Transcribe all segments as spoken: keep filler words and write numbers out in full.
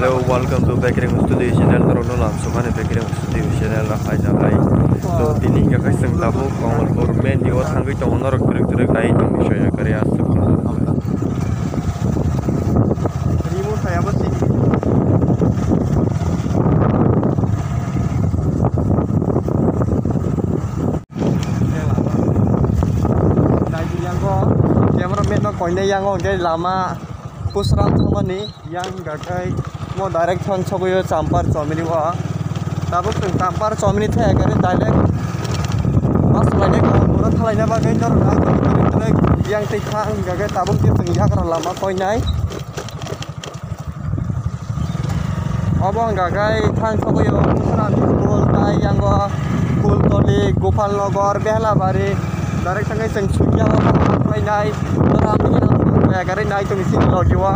Hello, welcome to Bekreng Studio channel. Norokno lamsokmani Bekreng Studio channel hai na hai. To tini hingka khe chwng tabuk Kamalpur main road o thangwi tongo, norok twrwk twrwk nai tongwi soya kari aswk. Rimo sayabo sini. Nai di yango, camera man no koinai yango hwnkhe lama kusram thangmani yang hwnkha khe mo direct thang sogwi o Champar Chomini o. Tabuk chwng Champar Chomini thaya khe direct bus lainai kha, boro thalaina bagwi norok yang twi thang hwnkha khe tabuk je chwng yagra lama koinai. Obo wngkha khe thang sogwi o Kusram school tai yango Kultoli, Gopalnagar, Behlabari, direct thangwi chwng Sukiya o thangwi nai, ora mia kaya gari nai tongwi chini logi o.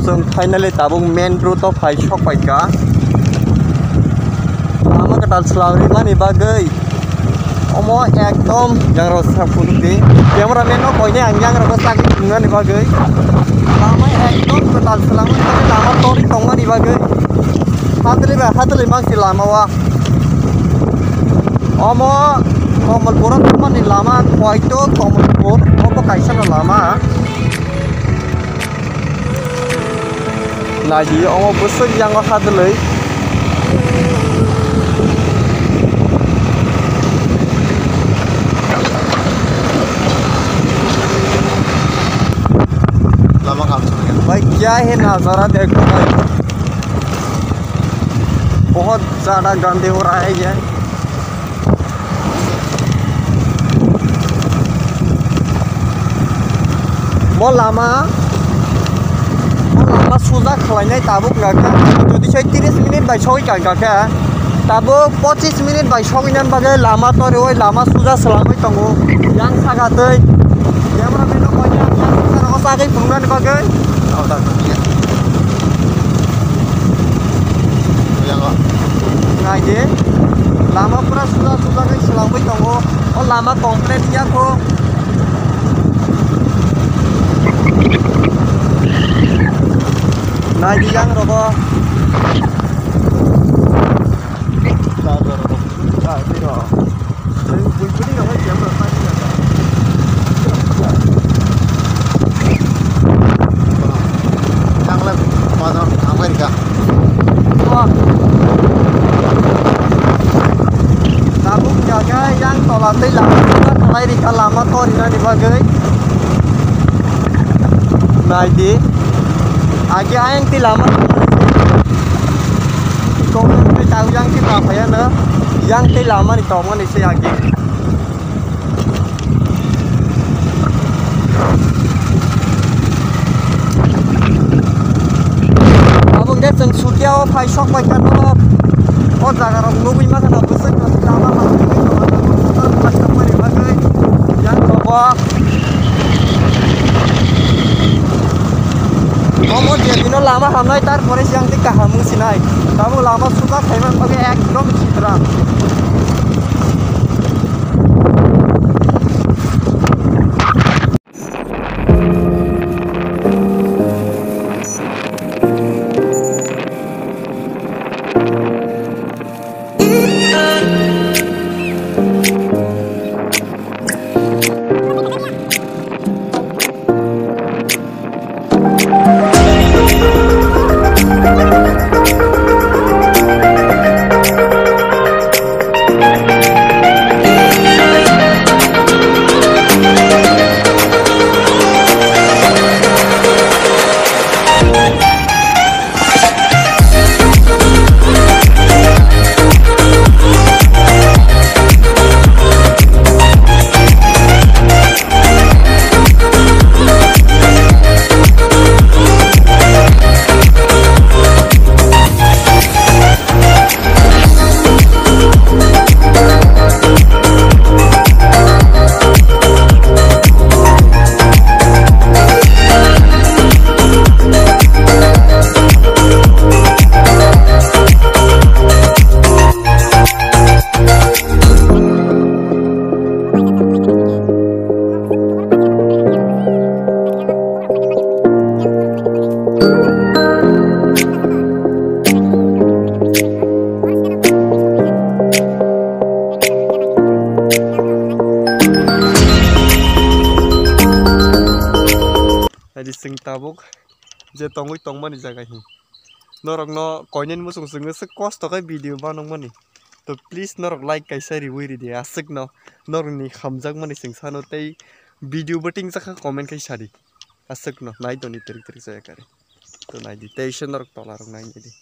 Chwng finally tabuk main road o phai sok pai kha. Lama kwtal swlam rimani bagwi omo ekdom yangrok sak phunuk di. Camera man no koinai ang yangrok o chagwi phunuknani bagwi. Lama ekdom kwtal swlamwi bagwi, lama torwi tongmani bagwi. Hadwlwi bai hadwlwi mangsi lama o. Omo Kamalpur o thangmani lama, Khowai to Kamalpur, obo kaisa no lama. Naidi, omo bwswk yango hadwlwi. Lama kam chwng ya. Bhai, kya hai nazara dekho bhai. Bahut zyada gande ho raha hai ye. Bo lama, bo lama suja khlainai tabuk wngkha khe, jodi sai tris minute bai sogwi ka wngkha khe, tabuk pochis minute bai sogwi nani bagwi lama toriwi lama suja swlamwi tongo. Yang saka twi, yang rok bini koi yang saka rok sagwi phunuknani bagwi. Nai di, lama pura suja suja khe swlamwi tongo. O lama complete ya kho. Nai di yang rogo. Yang le bazar tangbai rika. Tabuk jaga yang tola tei lama tangbai rika lama torinani bagwi. Nai di. Agi ayang ti lama. Tong twi tang yang ti ma phaya na. Yang tei lama ni tongmani se agi. Abo hwnkhe chwng Sukia o phai sok bai kha no. O jaga rok nugwi ma khana bwswk lama ma nugwi tong kha, motor phai sok mani bagwi. Yang rogo. Omo je dino lama hamnai, tarpore se ang tei kaham wng sinai. Tabuk lama suka khaiman bagwi ekdom sitra. Adi sing tabuk je tongwi tongmani jaga hi. Norokno koinani muchung chwngwi swk kosto khe video banokmani. To please norok like kaisa riwi ridi aswkno norokni hamjakmani chwng sano tei video bo tingjakha comment khai sadi. Aswkno nai toni trik trik jaya kari. To nai di tei se norok tola rok nai di.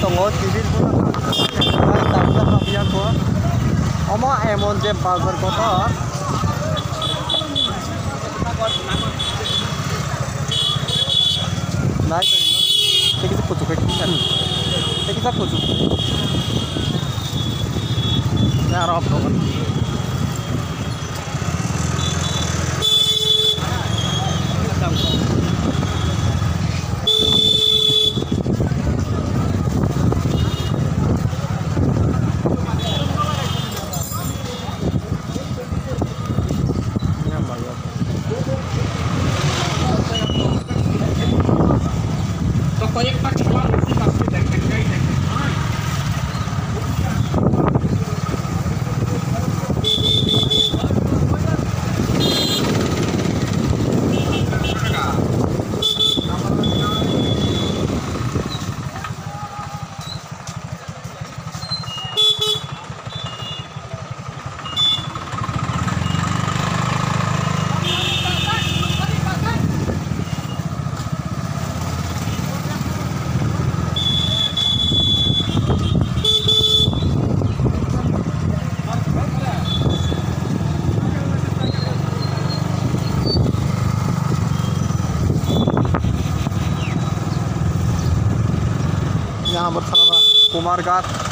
Tongo civil bo. Bai tabla hapya ko. Omo emon je bazar kotor. Nai ko. Tei kisa kuchuk, tei kisa. Tei kisa kuchuk. Tei aro off road. Yang berkata Kumarghat.